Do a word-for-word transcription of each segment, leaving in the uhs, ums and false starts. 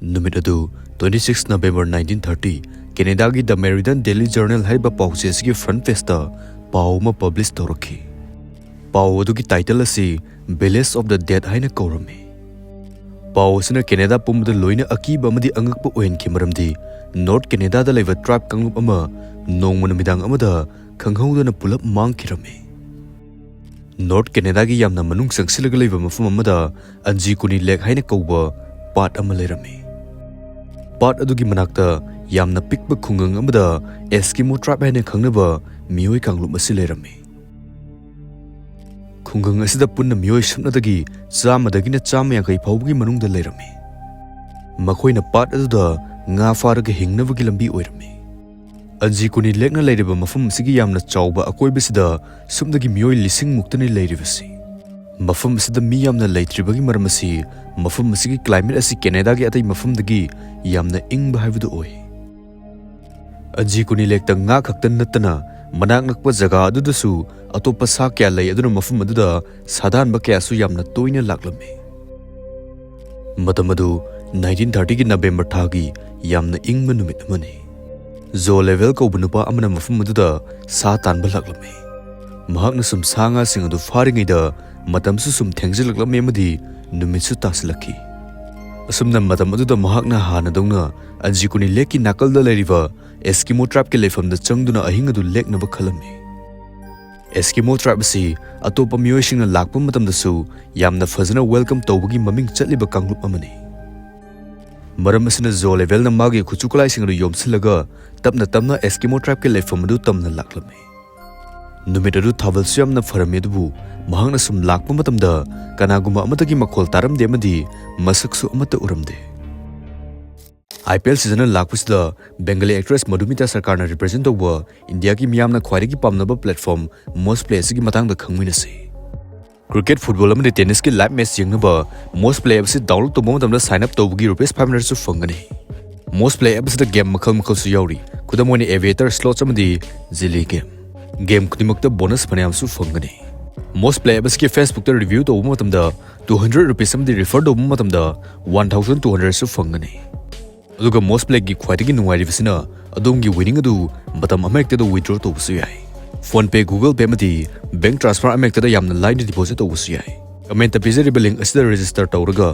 ꯅꯨꯃꯤꯠ ꯑꯗꯨ twenty six November nineteen thirty, ꯀꯦꯅꯦꯗꯥꯒꯤ The Meriden Daily Journal ꯍꯥꯏꯔꯤꯕ ꯄꯥꯎꯆꯦ ꯑꯁꯤꯒꯤ front pageꯇ ꯄꯥꯎ ꯑꯃ publish ꯇꯧꯔꯛꯈꯤ꯫ ꯄꯥꯎ ꯑꯗꯨꯒꯤ title ꯑꯁꯤ Village of the Dead ꯍꯥꯏꯅ ꯀꯧꯔꯝꯃꯤ꯫ ꯄꯥꯎ ꯑꯁꯤꯅ ꯀꯦꯅꯦꯗꯥ ꯄꯨꯝꯕꯗ ꯂꯣꯏꯅ ꯑꯀꯤꯕ ꯑꯃꯗꯤ ꯑꯉꯛꯄ ꯑꯣꯏꯍꯟꯈꯤ, ꯃꯔꯝꯗꯤ North ꯀꯦꯅꯦꯗꯥꯗ ꯂꯩꯕ tribe ꯀꯥꯡꯂꯨꯞ ꯑꯃ ꯅꯣꯡꯃ ꯅꯨꯃꯤꯗꯥꯡ ꯑꯃꯗ ꯈꯪꯍꯧꯗꯅ ꯄꯨꯂꯞ ꯃꯥꯡꯈꯤꯔꯝꯃꯤ꯫ North ꯀꯦꯅꯦꯗꯥꯒꯤ ꯌꯥꯝꯅ ꯃꯅꯨꯡ ꯆꯪꯁꯤꯜꯂꯒ ꯂꯩꯕ ꯃꯐꯝ ꯑꯃꯗ ꯑꯟꯖꯤꯀꯨꯅꯤ Lake ꯍꯥꯏꯅ ꯀꯧꯕ ꯄꯥꯠ ꯑꯃ ꯂꯩꯔꯝꯃꯤ꯫ ꯄꯥꯠ ꯑꯗꯨꯒꯤ ꯃꯅꯥꯛꯇ ꯌꯥꯝꯅ ꯄꯤꯛꯄ ꯈꯨꯡꯒꯪ ꯑꯃꯗ Eskimo tribe ꯍꯥꯏꯅ ꯈꯪꯅꯕ ꯃꯤꯑꯣꯏ ꯀꯥꯡꯂꯨꯞ ꯑꯁꯤ ꯂꯩꯔꯝꯃꯤ꯫ ꯈꯨꯡꯒꯪ ꯑꯁꯤꯗ ꯄꯨꯟꯅ ꯃꯤꯑꯣꯏ ꯁꯨꯞꯅꯗꯒꯤ ꯆꯥꯝꯃꯗꯒꯤꯅ ꯆꯥꯝꯃ ꯌꯥꯡꯈꯩ ꯐꯥꯎꯕꯒꯤ ꯃꯅꯨꯡꯗ ꯂꯩꯔꯝꯃꯤ꯫ ꯃꯈꯣꯏꯅ ꯄꯥꯠ ꯑꯗꯨꯗ ꯉꯥ ꯐꯥꯔꯒ ꯍꯤꯡꯅꯕꯒꯤ ꯂꯝꯕꯤ ꯑꯣꯏꯔꯝꯃꯤ꯫ ꯑꯟꯖꯤꯀꯨꯅꯤ Lakeꯅ ꯂꯩꯔꯤꯕ ꯃꯐꯝ ꯑꯁꯤꯒꯤ ꯌꯥꯝꯅ ꯆꯥꯎꯕ ꯑꯀꯣꯏꯕꯁꯤꯗ ꯁꯨꯞꯅꯒꯤ ꯃꯤꯑꯣꯏ ꯂꯤꯁꯤꯡ ꯃꯨꯛꯇꯅꯤ ꯂꯩꯔꯤꯕꯁꯤ꯫ ꯃꯐꯝ ꯑꯁꯤꯗ ꯃꯤ ꯌꯥꯝꯅ ꯂꯩꯇ꯭ꯔꯤꯕꯒꯤ ꯃꯔꯝ ꯑꯁꯤ ꯃꯐꯝ ꯑꯁꯤꯒꯤ climate ꯑꯁꯤ ꯀꯦꯅꯦꯗꯥꯒꯤ ꯑꯇꯩ ꯃꯐꯝꯗꯒꯤ ꯌꯥꯝꯅ ꯏꯪꯕ ꯍꯥꯏꯕꯗꯨ ꯑꯣꯏ꯫ ꯑꯟꯖꯤꯀꯨꯅꯤ Lakeꯇ ꯉꯥ ꯈꯛꯇ ꯅꯠꯇꯅ ꯃꯅꯥꯛ ꯅꯛꯄ ꯖꯒꯥ ꯑꯗꯨꯗꯁꯨ ꯑꯇꯣꯞꯄ ꯁꯥ ꯀꯌꯥ ꯂꯩ, ꯑꯗꯨꯅ ꯃꯐꯝ ꯑꯗꯨꯗ ꯁꯥꯗꯥꯟꯕ ꯀꯌꯥꯁꯨ ꯌꯥꯝꯅ ꯇꯣꯏꯅ ꯂꯥꯛꯂꯝꯃꯤ꯫ ꯃꯇꯝ ꯑꯗꯨ nineteen thirtyꯒꯤ November ꯊꯥꯒꯤ ꯌꯥꯝꯅ ꯏꯪꯕ ꯅꯨꯃꯤꯠ ꯑꯃꯅꯤ꯫ ꯖꯣ ꯂꯦꯚꯦꯜ ꯀꯧꯕ ꯅꯨꯄꯥ ꯑꯃꯅ ꯃꯐꯝ ꯑꯗꯨꯗ ꯁꯥ ꯇꯥꯟꯕ ꯂꯥꯛꯂꯝꯃꯤ꯫ ꯃꯍꯥꯛꯅ ꯁꯨꯝ ꯁꯥ ꯉꯥꯁꯤꯡ ꯑꯗꯨ ꯐꯥꯔꯤꯉꯩꯗ ꯃꯇꯝꯁꯨ ꯁꯨꯝ ꯊꯦꯡꯖꯤꯜꯂꯛꯂꯝꯃꯤ ꯑꯃꯗꯤ ꯅꯨꯃꯤꯠꯁꯨ ꯇꯥꯁꯤꯜꯂꯛꯈꯤ꯫ ꯑꯁꯨꯝꯅ ꯃꯇꯝ ꯑꯗꯨꯗ ꯃꯍꯥꯛꯅ ꯍꯥꯟꯅꯗꯧꯅ ꯑꯟꯖꯤꯀꯨꯅꯤ Lakeꯀꯤ ꯅꯥꯀꯜꯗ ꯂꯩꯔꯤꯕ Eskimo tribeꯀꯤ ꯂꯩꯐꯝꯗ ꯆꯪꯗꯨꯅ ꯑꯍꯤꯡ ꯑꯗꯨ ꯂꯦꯛꯅꯕ ꯈꯜꯂꯝꯃꯤ꯫ Eskimo tribe ꯑꯁꯤ ꯑꯇꯣꯞꯄ ꯃꯤꯑꯣꯏꯁꯤꯡꯅ ꯂꯥꯛꯄ ꯃꯇꯝꯗꯁꯨ ꯌꯥꯝꯅ ꯐꯖꯅ welcome ꯇꯧꯕꯒꯤ ꯃꯃꯤꯡ ꯆꯠꯂꯤꯕ ꯀꯥꯡꯂꯨꯞ ꯑꯃꯅꯤ꯫ ꯃꯔꯝ ꯑꯁꯤꯅ ꯖꯣ ꯂꯦꯚꯦꯜꯅ ꯃꯥꯒꯤ ꯈꯨꯠꯁꯨ ꯈꯨꯠꯂꯥꯏꯁꯤꯡ ꯑꯗꯨ ꯌꯣꯝꯁꯤꯜꯂꯒ ꯇꯞꯅ ꯇꯞꯅ Eskimo tribeꯀꯤ ꯂꯩꯐꯝ ꯑꯗꯨ ꯇꯝꯅ ꯂꯥꯛꯂꯝꯃꯤ꯫ ꯅꯨꯃꯤꯠ ꯑꯗꯨ ꯊꯥꯕꯜꯁꯨ ꯌꯥꯝꯅ ꯐꯔꯝꯃꯤ, ꯑꯗꯨꯕꯨ ꯃꯍꯥꯛꯅ ꯁꯨꯝ ꯂꯥꯛꯄ ꯃꯇꯝꯗ ꯀꯅꯥꯒꯨꯝꯕ ꯑꯃꯠꯇꯒꯤ ꯃꯈꯣꯜ ꯇꯥꯔꯝꯗꯦ ꯑꯃꯗꯤ ꯃꯁꯛꯁꯨ ꯑꯃꯠꯇ ꯎꯔꯝꯗꯦ꯫ IPL season ꯂꯥꯛꯄꯁꯤꯗ Bengali actress ꯃꯙꯨꯃꯤꯇꯥ ꯁꯔꯀꯥꯔꯅ represent ꯇꯧꯕ ꯏꯟꯗꯤꯌꯥꯒꯤ ꯃꯤꯌꯥꯝꯅ ꯈ꯭ꯋꯥꯏꯗꯒꯤ ꯄꯥꯝꯅꯕ platform Moz Play ꯑꯁꯤꯒꯤ ꯃꯇꯥꯡꯗ ꯈꯪꯃꯤꯟꯅꯁꯤ꯫ Cricket, football ꯑꯃꯗꯤ tennisꯀꯤ live match ꯌꯦꯡꯅꯕ Moz Play app ꯑꯁꯤ download ꯇꯧꯕ ꯃꯇꯝꯗ sign up ꯇꯧꯕꯒꯤ rupees five hundredꯁꯨ ꯐꯪꯒꯅꯤ꯫ Moz Play app ꯑꯁꯤꯗ game ꯃꯈꯜ ꯃꯈꯜꯁꯨ ꯌꯥꯎꯔꯤ, ꯈꯨꯗꯝ ꯑꯣꯏꯅ aviator, slots ꯑꯃꯗꯤ ꯖꯤꯂꯤ game꯫ Game ꯈꯨꯗꯤꯡꯃꯛꯇ bonus ꯐꯅꯌꯥꯝꯁꯨ ꯐꯪꯒꯅꯤ꯫ Moz Play app ꯑꯁꯤꯒꯤ Facebook ꯇ review ꯇꯧꯕ ꯃꯇꯝꯗ two hundred rupees ꯑꯃꯗꯤ refer ꯇꯧꯕ ꯃꯇꯝꯗ one thousand two hundred ꯁꯨ ꯐꯪꯒꯅꯤ꯫ ꯑꯗꯨꯒ Moz Play ꯒꯤ ꯈ꯭ꯋꯥꯏꯗꯒꯤ ꯅꯨꯡꯉꯥꯏꯔꯤꯕꯁꯤꯅ ꯑꯗꯣꯝꯒꯤ winning ꯑꯗꯨ ꯃꯇꯝ ꯑꯃꯍꯦꯛꯇꯗ withdraw ꯇꯧꯕꯁꯨ ꯌꯥꯏ꯫ PhonePe, Google Pay ꯑꯃꯗꯤ bank transfer ꯑꯃꯍꯦꯛꯇꯗ ꯌꯥꯝꯅ ꯂꯥꯏꯅ deposit ꯇꯧꯕꯁꯨ ꯌꯥꯏ꯫ Comment ꯇ ꯄꯤꯖꯔꯤꯕ link ꯑꯁꯤꯗ register ꯇꯧꯔꯒ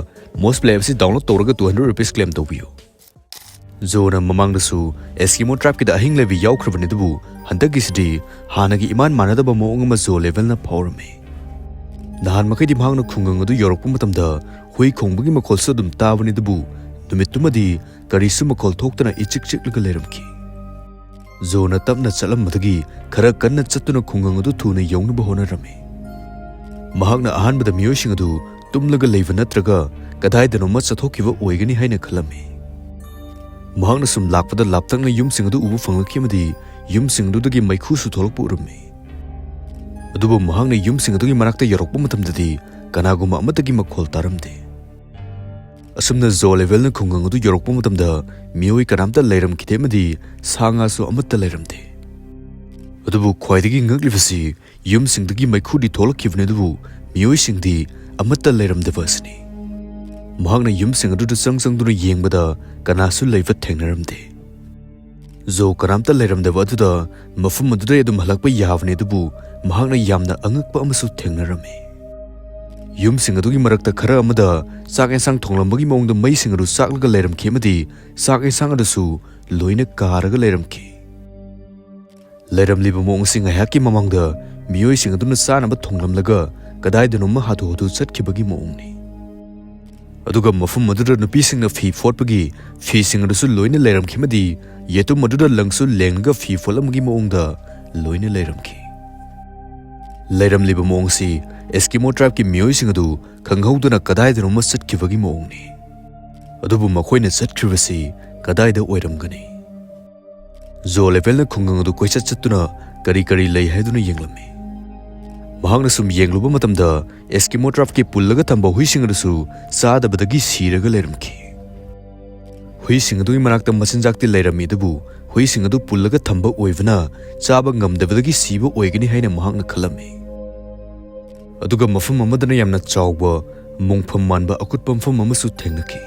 Moz Play app ꯑꯁꯤ download ꯇꯧꯔꯒ two hundred rupees claim ꯇꯧꯕꯤꯌꯨ꯫ ꯖꯣꯅ ꯃꯃꯥꯡꯗꯁꯨ Eskimo tribe ꯀꯤꯗ ꯑꯍꯤꯡ ꯂꯩꯕ ꯌꯥꯎꯈ꯭ꯔꯕꯅꯤ, ꯑꯗꯨꯕꯨ ꯍꯟꯗꯛꯀꯤꯁꯤꯗꯤ ꯍꯥꯟꯅꯒꯤ ꯏꯃꯥꯟ ꯃꯥꯟꯅꯗꯕ ꯃꯑꯣꯡ ꯑꯃ ꯖꯣ ꯂꯦꯚꯦꯜꯅ ꯐꯥꯎꯔꯝꯃꯤ꯫ ꯅꯍꯥꯟ ꯃꯈꯩꯗꯤ ꯃꯍꯥꯛꯅ ꯈꯨꯡꯒꯪ ꯑꯗꯨ ꯌꯧꯔꯛꯄ ꯃꯇꯝꯗ ꯍꯨꯏ ꯈꯣꯡꯕꯒꯤ ꯃꯈꯣꯜꯁꯨ ꯑꯗꯨꯝ ꯇꯥꯕꯅꯤ, ꯑꯗꯨꯕꯨ ꯅꯨꯃꯤꯠꯇꯨꯃꯗꯤ ꯀꯔꯤꯁꯨ ꯃꯈꯣꯜ ꯊꯣꯛꯇꯅ ꯏꯆꯤꯛ ꯆꯤꯛꯂꯒ ꯂꯩꯔꯝꯈꯤ꯫ ꯖꯣꯅ ꯇꯞꯅ ꯆꯠꯂꯝꯕꯗꯒꯤ ꯈꯔ ꯀꯟꯅ ꯆꯠꯇꯨꯅ ꯈꯨꯡꯒꯪ ꯑꯗꯨ ꯊꯨꯅ ꯌꯧꯅꯕ ꯍꯣꯠꯅꯔꯝꯃꯤ꯫ ꯃꯍꯥꯛꯅ ꯑꯍꯥꯟꯕꯗ ꯃꯤꯑꯣꯏꯁꯤꯡ ꯑꯗꯨ ꯇꯨꯝꯂꯒ ꯂꯩꯕ ꯅꯠꯇ꯭ꯔꯒ ꯀꯗꯥꯏꯗꯅꯣꯃ ꯆꯠꯊꯣꯛꯈꯤꯕ ꯑꯣꯏꯒꯅꯤ ꯍꯥꯏꯅ ꯈꯜꯂꯝꯃꯤ꯫ ꯃꯍꯥꯛꯅ ꯁꯨꯝ ꯂꯥꯛꯄꯗ ꯂꯥꯞꯇꯛꯅ ꯌꯨꯝꯁꯤꯡ ꯑꯗꯨ ꯎꯕ ꯐꯪꯂꯛꯈꯤ ꯑꯃꯗꯤ ꯌꯨꯝꯁꯤꯡ ꯑꯗꯨꯗꯒꯤ ꯃꯩꯈꯨꯁꯨ ꯊꯣꯛꯂꯛꯄ ꯎꯔꯝꯃꯤ꯫ ꯑꯗꯨꯕꯨ ꯃꯍꯥꯛꯅ ꯌꯨꯝꯁꯤꯡ ꯑꯗꯨꯒꯤ ꯃꯅꯥꯛꯇ ꯌꯧꯔꯛꯄ ꯃꯇꯝꯗꯗꯤ ꯀꯅꯥꯒꯨꯝꯕ ꯑꯃꯠꯇꯒꯤ ꯃꯈꯣꯜ ꯇꯥꯔꯝꯗꯦ꯫ ꯑꯁꯨꯝꯅ ꯖꯣ ꯂꯦꯚꯦꯜꯅ ꯈꯨꯡꯒꯪ ꯑꯗꯨ ꯌꯧꯔꯛꯄ ꯃꯇꯝꯗ ꯃꯤꯑꯣꯏ ꯀꯅꯥꯝꯇ ꯂꯩꯔꯝꯈꯤꯗꯦ ꯑꯃꯗꯤ ꯁꯥ ꯉꯥꯁꯨ ꯑꯃꯠꯇ ꯂꯩꯔꯝꯗꯦ꯫ ꯑꯗꯨꯕꯨ ꯈ꯭ꯋꯥꯏꯗꯒꯤ ꯉꯛꯂꯤꯕꯁꯤ ꯌꯨꯝꯁꯤꯡꯗꯒꯤ ꯃꯩꯈꯨꯗꯤ ꯊꯣꯛꯂꯛꯈꯤꯕꯅꯤ, ꯑꯗꯨꯕꯨ ꯃꯤꯑꯣꯏꯁꯤꯡꯗꯤ ꯑꯃꯠꯇ ꯂꯩꯔꯝꯗꯕ ꯑꯁꯤꯅꯤ꯫ ꯃꯍꯥꯛꯅ ꯌꯨꯝꯁꯤꯡ ꯑꯗꯨꯗ ꯆꯪ ꯆꯪꯗꯨꯅ ꯌꯦꯡꯕꯗ ꯀꯅꯥꯁꯨ ꯂꯩꯕ ꯊꯦꯡꯅꯔꯝꯗꯦ꯫ ꯖꯣ ꯀꯅꯥꯝꯇ ꯂꯩꯔꯝꯗꯕ ꯑꯗꯨꯗ ꯃꯐꯝ ꯑꯗꯨꯗ ꯑꯗꯨꯝ ꯍꯜꯂꯛꯄ ꯌꯥꯕꯅꯤ, ꯑꯗꯨꯕꯨ ꯃꯍꯥꯛꯅ ꯌꯥꯝꯅ ꯑꯉꯛꯄ ꯑꯃꯁꯨ ꯊꯦꯡꯅꯔꯝꯃꯤ꯫ ꯌꯨꯝꯁꯤꯡ ꯑꯗꯨꯒꯤ ꯃꯔꯛꯇ ꯈꯔ ꯑꯃꯗ ꯆꯥꯛ ꯌꯦꯟꯁꯥꯡ ꯊꯣꯡꯂꯝꯕꯒꯤ ꯃꯑꯣꯡꯗ ꯃꯩꯁꯤꯡ ꯑꯗꯨ ꯆꯥꯛꯂꯒ ꯂꯩꯔꯝꯈꯤ ꯑꯃꯗꯤ ꯆꯥꯛ ꯌꯦꯟꯁꯥꯡ ꯑꯗꯨꯁꯨ ꯂꯣꯏꯅ ꯀꯥꯔꯒ ꯂꯩꯔꯝꯈꯤ꯫ ꯂꯩꯔꯝꯂꯤꯕ ꯃꯑꯣꯡ ꯑꯁꯤ ꯉꯥꯏꯍꯥꯛꯀꯤ ꯃꯃꯥꯡꯗ ꯃꯤꯑꯣꯏꯁꯤꯡ ꯑꯗꯨꯅ ꯆꯥꯅꯕ ꯊꯣꯡꯂꯝꯂꯒ ꯀꯗꯥꯏꯗꯅꯣꯃ ꯍꯥꯊꯨ ꯍꯥꯊꯨ ꯆꯠꯈꯤꯕꯒꯤ ꯃꯑꯣꯡꯅꯤ꯫ ꯑꯗꯨꯒ ꯃꯐꯝ ꯑꯗꯨꯗ ꯅꯨꯄꯤꯁꯤꯡꯅ ꯐꯤ ꯐꯣꯠꯄꯒꯤ ꯐꯤꯁꯤꯡ ꯑꯗꯨꯁꯨ ꯂꯣꯏꯅ ꯂꯩꯔꯝꯈꯤ ꯑꯃꯗꯤ ꯌꯦꯇꯨꯝ ꯑꯗꯨꯗ ꯂꯪꯁꯨ ꯂꯦꯡꯂꯒ ꯐꯤ ꯐꯣꯠꯂꯝꯕꯒꯤ ꯃꯑꯣꯡꯗ ꯂꯣꯏꯅ ꯂꯩꯔꯝꯈꯤ꯫ ꯂꯩꯔꯝꯂꯤꯕ ꯃꯑꯣꯡꯁꯤ Eskimo tribe ꯀꯤ ꯃꯤꯑꯣꯏꯁꯤꯡ ꯑꯗꯨ ꯈꯪꯍꯧꯗꯅ ꯀꯗꯥꯏꯗꯅꯣꯃ ꯆꯠꯈꯤꯕꯒꯤ ꯃꯑꯣꯡꯅꯤ꯫ ꯑꯗꯨꯕꯨ ꯃꯈꯣꯏꯅ ꯆꯠꯈ꯭ꯔꯤꯕꯁꯤ ꯀꯗꯥꯏꯗ ꯑꯣꯏꯔꯝꯒꯅꯤ? ꯖꯣ ꯂꯦꯚꯦꯜꯅ ꯈꯨꯡꯒꯪ ꯑꯗꯨ ꯀꯣꯏꯆꯠ ꯆꯠꯇꯨꯅ ꯀꯔꯤ ꯀꯔꯤ ꯂꯩ ꯍꯥꯏꯗꯨꯅ ꯌꯦꯡꯂꯝꯃꯤ꯫ ꯃꯍꯥꯛꯅ ꯁꯨꯝ ꯌꯦꯡꯂꯨꯕ ꯃꯇꯝꯗ Eskimo tribe ꯀꯤ ꯄꯨꯜꯂꯒ ꯊꯝꯕ ꯍꯨꯏꯁꯤꯡ ꯑꯗꯨꯁꯨ ꯆꯥꯗꯕꯗꯒꯤ ꯁꯤꯔꯒ ꯂꯩꯔꯝꯈꯤ꯫ ꯍꯨꯏꯁꯤꯡ ꯑꯗꯨꯒꯤ ꯃꯅꯥꯛꯇ ꯃꯆꯤꯟꯖꯥꯛꯇꯤ ꯂꯩꯔꯝꯃꯤ, ꯑꯗꯨꯕꯨ ꯍꯨꯏꯁꯤꯡ ꯑꯗꯨ ꯄꯨꯜꯂꯒ ꯊꯝꯕ ꯑꯣꯏꯕꯅ ꯆꯥꯕ ꯉꯝꯗꯕꯗꯒꯤ ꯁꯤꯕ ꯑꯣꯏꯒꯅꯤ ꯍꯥꯏꯅ ꯃꯍꯥꯛꯅ ꯈꯜꯂꯝꯃꯤ꯫ ꯑꯗꯨꯒ ꯃꯐꯝ ꯑꯃꯗꯅ ꯌꯥꯝꯅ ꯆꯥꯎꯕ, ꯃꯣꯡꯐꯝ ꯃꯥꯟꯕ ꯑꯀꯨꯠꯄ ꯃꯐꯝ ꯑꯃꯁꯨ ꯊꯦꯡꯅꯈꯤ꯫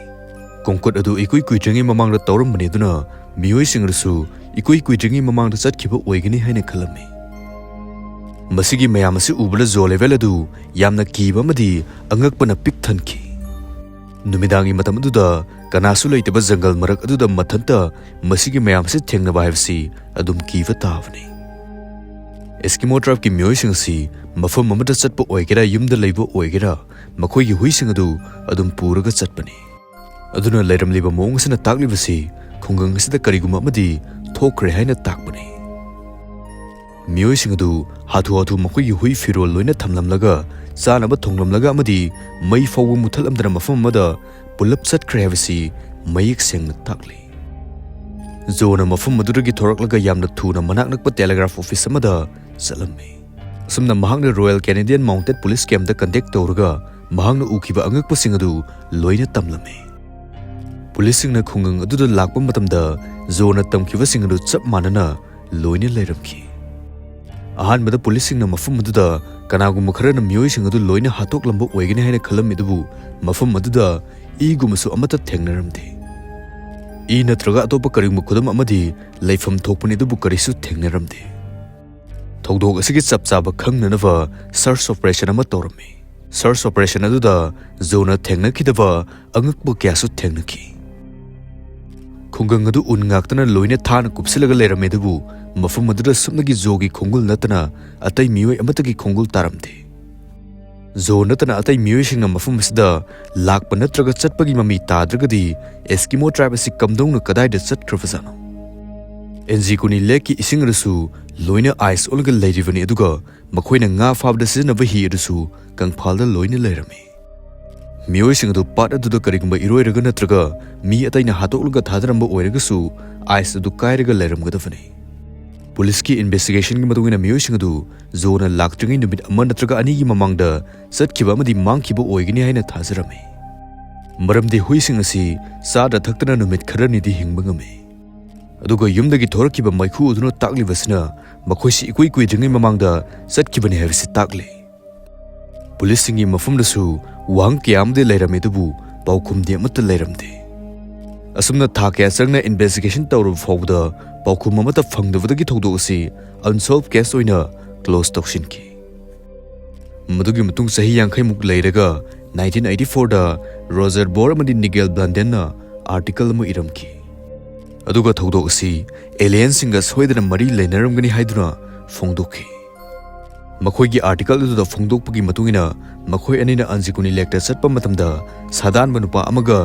ꯀꯣꯡꯀꯨꯠ ꯑꯗꯨ ꯏꯀꯨꯏ ꯀꯨꯏꯗ꯭ꯔꯤꯉꯩ ꯃꯃꯥꯡꯗ ꯇꯧꯔꯝꯕꯅꯤ, ꯑꯗꯨꯅ ꯃꯤꯑꯣꯏꯁꯤꯡ ꯑꯗꯨꯁꯨ ꯏꯀꯨꯏ ꯀꯨꯏꯗ꯭ꯔꯤꯉꯩ ꯃꯃꯥꯡꯗ ꯆꯠꯈꯤꯕ ꯑꯣꯏꯒꯅꯤ ꯍꯥꯏꯅ ꯈꯜꯂꯝꯃꯤ꯫ ꯃꯁꯤꯒꯤ ꯃꯌꯥꯝ ꯑꯁꯤ ꯎꯕꯗ ꯖꯣ ꯂꯦꯚꯦꯜ ꯑꯗꯨ ꯌꯥꯝꯅ ꯀꯤꯕ ꯑꯃꯗꯤ ꯑꯉꯛꯄꯅ ꯄꯤꯛ ꯊꯟꯈꯤ꯫ ꯅꯨꯃꯤꯗꯥꯡꯒꯤ ꯃꯇꯝ ꯑꯗꯨꯗ ꯀꯅꯥꯁꯨ ꯂꯩꯇꯕ ꯖꯪꯒꯜ ꯃꯔꯛ ꯑꯗꯨꯗ ꯃꯊꯟꯇ ꯃꯁꯤꯒꯤ ꯃꯌꯥꯝ ꯑꯁꯤ ꯊꯦꯡꯅꯕ ꯍꯥꯏꯕꯁꯤ ꯑꯗꯨꯝ ꯀꯤꯕ ꯇꯥꯕꯅꯤ꯫ ꯑꯦꯁꯀꯤꯃꯣ ꯇ꯭ꯔꯥꯏꯕꯀꯤ ꯃꯤꯑꯣꯏꯁꯤꯡ ꯑꯁꯤ ꯃꯐꯝ ꯑꯃꯗ ꯆꯠꯄ ꯑꯣꯏꯒꯦꯔꯥ, ꯌꯨꯝꯗ ꯂꯩꯕ ꯑꯣꯏꯒꯦꯔꯥ, ꯃꯈꯣꯏꯒꯤ ꯍꯨꯏꯁꯤꯡ ꯑꯗꯨ ꯑꯗꯨꯝ ꯄꯨꯔꯒ ꯆꯠꯄꯅꯤ꯫ ꯑꯗꯨꯅ ꯂꯩꯔꯝꯂꯤꯕ ꯃꯑꯣꯡ ꯑꯁꯤꯅ ꯇꯥꯛꯂꯤꯕꯁꯤ ꯈꯨꯡꯒꯪ ꯑꯁꯤꯗ ꯀꯔꯤꯒꯨꯝꯕ ꯑꯃꯗꯤ ꯊꯣꯛꯈ꯭ꯔꯦ ꯍꯥꯏꯅ ꯇꯥꯛꯄꯅꯤ꯫ ꯃꯤꯑꯣꯏꯁꯤꯡ ꯑꯗꯨ ꯍꯥꯊꯨ ꯍꯥꯊꯨ ꯃꯈꯣꯏꯒꯤ ꯍꯨꯏ ꯐꯤꯔꯣꯜ ꯂꯣꯏꯅ ꯊꯝꯂꯝꯂꯒ, ꯆꯥꯅꯕ ꯊꯣꯡꯂꯝꯂꯒ ꯑꯃꯗꯤ ꯃꯩ ꯐꯥꯎꯕ ꯃꯨꯠꯊꯠꯂꯝꯗꯅ ꯃꯐꯝ ꯑꯃꯗ ꯄꯨꯂꯞ ꯆꯠꯈ꯭ꯔꯦ ꯍꯥꯏꯕꯁꯤ ꯃꯌꯦꯛ ꯁꯦꯡꯅ ꯇꯥꯛꯂꯤ꯫ ꯖꯣꯅ ꯃꯐꯝ ꯑꯗꯨꯗꯒꯤ ꯊꯣꯔꯛꯂꯒ ꯌꯥꯝꯅ ꯊꯨꯅ ꯃꯅꯥꯛ ꯅꯛꯄ ꯇꯦꯂꯤꯒ꯭ꯔꯥꯐ ꯑꯣꯐꯤꯁ ꯑꯃꯗ ꯆꯠꯂꯝꯃꯤ꯫ ꯑꯁꯨꯝꯅ ꯃꯍꯥꯛꯅ ꯔꯣꯌꯦꯜ ꯀꯦꯅꯦꯗꯤꯌꯟ ꯃꯥꯎꯟꯇꯦꯗ ꯄꯨꯂꯤꯁ ꯀꯦꯝꯞꯇ ꯀꯟꯇꯦꯛ ꯇꯧꯔꯒ ꯃꯍꯥꯛꯅ ꯎꯈꯤꯕ ꯑꯉꯛꯄꯁꯤꯡ ꯑꯗꯨ ꯂꯣꯏꯅ ꯇꯝꯂꯝꯃꯤ꯫ ꯄꯨꯂꯤꯁꯁꯤꯡꯅ ꯈꯨꯡꯒꯪ ꯑꯗꯨꯗ ꯂꯥꯛꯄ ꯃꯇꯝꯗ ꯖꯣꯅ ꯇꯝꯈꯤꯕꯁꯤꯡ ꯑꯗꯨ ꯆꯞ ꯃꯥꯟꯅꯅ ꯂꯣꯏꯅ ꯂꯩꯔꯝꯈꯤ꯫ ꯑꯍꯥꯟꯕꯗ ꯄꯨꯂꯤꯁꯁꯤꯡꯅ ꯃꯐꯝ ꯑꯗꯨꯗ ꯀꯅꯥꯒꯨꯝꯕ ꯈꯔꯅ ꯃꯤꯑꯣꯏꯁꯤꯡ ꯑꯗꯨ ꯂꯣꯏꯅ ꯍꯥꯠꯇꯣꯛꯂꯝꯕ ꯑꯣꯏꯒꯅꯤ ꯍꯥꯏꯅ ꯈꯜꯂꯝꯃꯤ, ꯑꯗꯨꯕꯨ ꯃꯐꯝ ꯑꯗꯨꯗ ꯏꯒꯨꯝꯕꯁꯨ ꯑꯃꯠꯇ ꯊꯦꯡꯅꯔꯝꯗꯦ꯫ ꯏ ꯅꯠꯇ꯭ꯔꯒ ꯑꯇꯣꯞꯄ ꯀꯔꯤꯒꯨꯝꯕ ꯈꯨꯗꯝ ꯑꯃꯗꯤ ꯂꯩꯐꯝ ꯊꯣꯛꯄꯅꯤ, ꯑꯗꯨꯕꯨ ꯀꯔꯤꯁꯨ ꯊꯦꯡꯅꯔꯝꯗꯦ꯫ ꯊꯧꯗꯣꯛ ꯑꯁꯤꯒꯤ ꯆꯞ ꯆꯥꯕ ꯈꯪꯅꯅꯕ ꯁꯔꯆ ꯑꯣꯄꯔꯦꯁꯟ ꯑꯃ ꯇꯧꯔꯝꯃꯤ꯫ ꯁꯔꯆ ꯑꯣꯄꯔꯦꯁꯟ ꯑꯗꯨꯗ ꯖꯣꯅ ꯊꯦꯡꯅꯈꯤꯗꯕ ꯑꯉꯛꯄ ꯀꯌꯥꯁꯨ ꯊꯦꯡꯅꯈꯤ꯫ ꯈꯨꯡꯒꯪ ꯑꯗꯨ ꯎꯟ ꯉꯥꯛꯇꯅ ꯂꯣꯏꯅ ꯊꯥꯅ ꯀꯨꯞꯁꯤꯜꯂꯒ ꯂꯩꯔꯝꯃꯤ, ꯑꯗꯨꯕꯨ ꯃꯐꯝ ꯑꯗꯨꯗ ꯁꯨꯞꯅꯒꯤ ꯖꯣꯒꯤ ꯈꯣꯡꯒꯨꯜ ꯅꯠꯇꯅ ꯑꯇꯩ ꯃꯤꯑꯣꯏ ꯑꯃꯠꯇꯒꯤ ꯈꯣꯡꯒꯨꯜ ꯇꯥꯔꯝꯗꯦ꯫ ꯖꯣ ꯅꯠꯇꯅ ꯑꯇꯩ ꯃꯤꯑꯣꯏꯁꯤꯡꯅ ꯃꯐꯝ ꯑꯁꯤꯗ ꯂꯥꯛꯄ ꯅꯠꯇ꯭ꯔꯒ ꯆꯠꯄꯒꯤ ꯃꯃꯤ ꯇꯥꯗ꯭ꯔꯒꯗꯤ ꯑꯦꯁꯀꯤꯃꯣ ꯇ꯭ꯔꯥꯏꯕ ꯑꯁꯤ ꯀꯝꯗꯧꯅ ꯀꯗꯥꯏꯗ ꯆꯠꯈ꯭ꯔꯕꯖꯥꯠꯅꯣ? ꯑꯦꯟꯖꯤꯀꯨꯅꯤ ꯂꯦꯛꯀꯤ ꯏꯁꯤꯡ ꯑꯗꯨꯁꯨ ꯂꯣꯏꯅ ꯑꯥꯏꯁ ꯑꯣꯜꯂꯒ ꯂꯩꯔꯤꯕꯅꯤ, ꯑꯗꯨꯒ ꯃꯈꯣꯏꯅ ꯉꯥ ꯐꯥꯕꯗ ꯁꯤꯖꯤꯟꯅꯕ ꯍꯤ ꯑꯗꯨꯁꯨ ꯀꯪꯐꯥꯜꯗ ꯂꯣꯏꯅ ꯂꯩꯔꯝꯃꯤ꯫ ꯃꯤꯑꯣꯏꯁꯤꯡ ꯑꯗꯨ ꯄꯥꯠ ꯑꯗꯨꯗ ꯀꯔꯤꯒꯨꯝꯕ ꯏꯔꯣꯏꯔꯒ ꯅꯠꯇ꯭ꯔꯒ ꯃꯤ ꯑꯇꯩꯅ ꯍꯥꯠꯇꯣꯛꯂꯒ ꯊꯥꯗꯔꯝꯕ ꯑꯣꯏꯔꯒꯁꯨ, ꯑꯥꯏꯁ ꯑꯗꯨ ꯀꯥꯏꯔꯒ ꯂꯩꯔꯝꯒꯗꯕꯅꯤ꯫ ꯄꯨꯂꯤꯁꯀꯤ ꯏꯟꯚꯦꯁꯇꯤꯒꯦꯁꯟꯒꯤ ꯃꯇꯨꯡ ꯏꯟꯅ, ꯃꯤꯑꯣꯏꯁꯤꯡ ꯑꯗꯨ ꯖꯣꯅ ꯂꯥꯛꯇ꯭ꯔꯤꯉꯩ ꯅꯨꯃꯤꯠ ꯑꯃ ꯅꯠꯇ꯭ꯔꯒ ꯑꯅꯤꯒꯤ ꯃꯃꯥꯡꯗ ꯆꯠꯈꯤꯕ ꯑꯃꯗꯤ ꯃꯥꯡꯈꯤꯕ ꯑꯣꯏꯒꯅꯤ ꯍꯥꯏꯅ ꯊꯥꯖꯔꯝꯃꯤ, ꯃꯔꯝꯗꯤ ꯍꯨꯏꯁꯤꯡ ꯑꯁꯤ ꯆꯥꯗ ꯊꯛꯇꯅ ꯅꯨꯃꯤꯠ ꯈꯔꯅꯤꯗꯤ ꯍꯤꯡꯕ ꯉꯝꯃꯤ꯫ ꯑꯗꯨꯒ ꯌꯨꯝꯗꯒꯤ ꯊꯣꯔꯛꯈꯤꯕ ꯃꯩꯈꯨ ꯑꯗꯨꯅ ꯇꯥꯛꯂꯤꯕꯁꯤꯅ ꯃꯈꯣꯏꯁꯤ ꯏꯀꯨꯏ ꯀꯨꯏꯗ꯭ꯔꯤꯉꯩ ꯃꯃꯥꯡꯗ ꯆꯠꯈꯤꯕꯅꯤ ꯍꯥꯏꯕꯁꯤ ꯇꯥꯛꯂꯤ꯫ ꯄꯨꯂꯤꯁꯁꯤꯡꯒꯤ ꯃꯐꯝꯗꯁꯨ ꯋꯥꯍꯪ ꯀꯌꯥ ꯑꯃꯗꯤ ꯂꯩꯔꯝꯃꯤ, ꯑꯗꯨꯕꯨ ꯄꯥꯎꯈꯨꯝꯗꯤ ꯑꯃꯠꯇ ꯂꯩꯔꯝꯗꯦ꯫ ꯑꯁꯨꯝꯅ ꯊꯥ ꯀꯌꯥ ꯆꯪꯅ ꯏꯟꯚꯦꯁꯇꯤꯒꯦꯁꯟ ꯇꯧꯔꯕ ꯐꯥꯎꯕꯗ ꯄꯥꯎꯈꯨꯝ ꯑꯃꯠꯇ ꯐꯪꯗꯕꯗꯒꯤ ꯊꯧꯗꯣꯛ ꯑꯁꯤ ꯑꯟꯁꯣꯜꯚ ꯀꯦꯁ ꯑꯣꯏꯅ ꯀ꯭ꯂꯣꯖ ꯇꯧꯁꯤꯟꯈꯤ꯫ ꯃꯗꯨꯒꯤ ꯃꯇꯨꯡ ꯆꯍꯤ ꯌꯥꯡꯈꯩꯃꯨꯛ ꯂꯩꯔꯒ ꯅꯥꯏꯟꯇꯤꯟ ꯑꯩꯠꯇꯤ ꯐꯣꯔꯗ ꯔꯣꯖꯔ ꯕꯣꯔ ꯑꯃꯗꯤ ꯅꯤꯒꯦꯜ ꯕ꯭ꯂꯥꯟꯗꯦꯟꯅ ꯑꯥꯔꯇꯤꯀꯜ ꯑꯃ ꯏꯔꯝꯈꯤ꯫ ꯑꯗꯨꯒ ꯊꯧꯗꯣꯛ ꯑꯁꯤ ꯑꯦꯂꯤꯌꯟꯁꯤꯡꯒ ꯁꯣꯏꯗꯅ ꯃꯔꯤ ꯂꯩꯅꯔꯝꯒꯅꯤ ꯍꯥꯏꯗꯨꯅ ꯐꯣꯡꯗꯣꯛꯈꯤ꯫ ꯃꯈꯣꯏꯒꯤ ꯑꯥꯔꯇꯤꯀꯜ ꯑꯗꯨꯗ ꯐꯣꯡꯗꯣꯛꯄꯒꯤ ꯃꯇꯨꯡ ꯏꯟꯅ, ꯃꯈꯣꯏ ꯑꯅꯤꯅ ꯑꯟꯖꯤꯀꯨꯅꯤ ꯂꯦꯛꯇ ꯆꯠꯄ ꯃꯇꯝꯗ ꯁꯥꯗꯥꯟꯕ ꯅꯨꯄꯥ ꯑꯃꯒ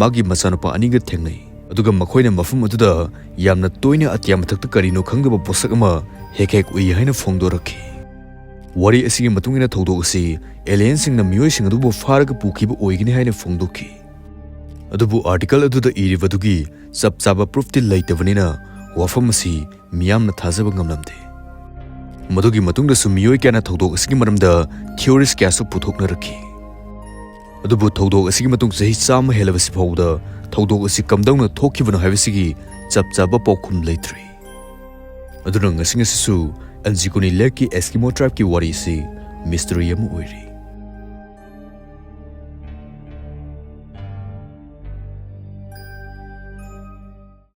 ꯃꯥꯒꯤ ꯃꯆꯥꯅꯨꯄꯥ ꯑꯅꯤꯒ ꯊꯦꯡꯅꯩ, ꯑꯗꯨꯒ ꯃꯈꯣꯏꯅ ꯃꯐꯝ ꯑꯗꯨꯗ ꯌꯥꯝꯅ ꯇꯣꯏꯅ ꯑꯇꯤꯌꯥ ꯃꯊꯛꯇ ꯀꯔꯤꯅꯣ ꯈꯪꯗꯕ ꯄꯣꯠꯁꯛ ꯑꯃ ꯍꯦꯛ ꯍꯦꯛ ꯎꯏ ꯍꯥꯏꯅ ꯐꯣꯡꯗꯣꯔꯛꯈꯤ꯫ ꯋꯥꯔꯤ ꯑꯁꯤꯒꯤ ꯃꯇꯨꯡ ꯏꯟꯅ ꯊꯧꯗꯣꯛ ꯑꯁꯤ ꯑꯦꯂꯤꯌꯟꯁꯤꯡꯅ ꯃꯤꯑꯣꯏꯁꯤꯡ ꯑꯗꯨꯕꯨ ꯐꯥꯔꯒ ꯄꯨꯈꯤꯕ ꯑꯣꯏꯒꯅꯤ ꯍꯥꯏꯅ ꯐꯣꯡꯗꯣꯛꯈꯤ꯫ ꯑꯗꯨꯕꯨ ꯑꯥꯔꯇꯤꯀꯜ ꯑꯗꯨꯗ ꯏꯔꯤꯕꯗꯨꯒꯤ ꯆꯞ ꯆꯥꯕ ꯄ꯭ꯔꯨꯐꯇꯤ ꯂꯩꯇꯕꯅꯤꯅ ꯋꯥꯐꯝ ꯑꯁꯤ ꯃꯤꯌꯥꯝꯅ ꯊꯥꯖꯕ ꯉꯝꯂꯝꯗꯦ꯫ ꯃꯗꯨꯒꯤ ꯃꯇꯨꯡꯗꯁꯨ ꯃꯤꯑꯣꯏ ꯀꯌꯥꯅ ꯊꯧꯗꯣꯛ ꯑꯁꯤꯒꯤ ꯃꯔꯝꯗ ꯊꯤꯑꯣꯔꯤꯁ ꯀꯌꯥꯁꯨ ꯄꯨꯊꯣꯛꯅꯔꯛꯈꯤ꯫ ꯑꯗꯨꯕꯨ ꯊꯧꯗꯣꯛ ꯑꯁꯤꯒꯤ ꯃꯇꯨꯡ ꯆꯍꯤ ꯆꯥꯝꯃ ꯍꯦꯜꯂꯕꯁꯤ ꯐꯥꯎꯕꯗ ꯊꯧꯗꯣꯛ ꯑꯁꯤ ꯀꯝꯗꯧꯅ ꯊꯣꯛꯈꯤꯕꯅꯣ ꯍꯥꯏꯕꯁꯤꯒꯤ ꯆꯞ ꯆꯥꯕ ꯄꯥꯎꯈꯨꯝ ꯂꯩꯇ꯭ꯔꯤ꯫ ꯑꯗꯨꯅ ꯉꯁꯤ ꯉꯁꯤꯁꯨ ꯑꯟꯖꯤꯀꯨꯅꯤ ꯂꯦꯛꯀꯤ ꯑꯦꯁꯀꯤꯃꯣ ꯇ꯭ꯔꯥꯏꯕꯀꯤ ꯋꯥꯔꯤ ꯑꯁꯤ ꯃꯤꯁꯇꯔꯤ ꯑꯃ ꯑꯣꯏꯔꯤ꯫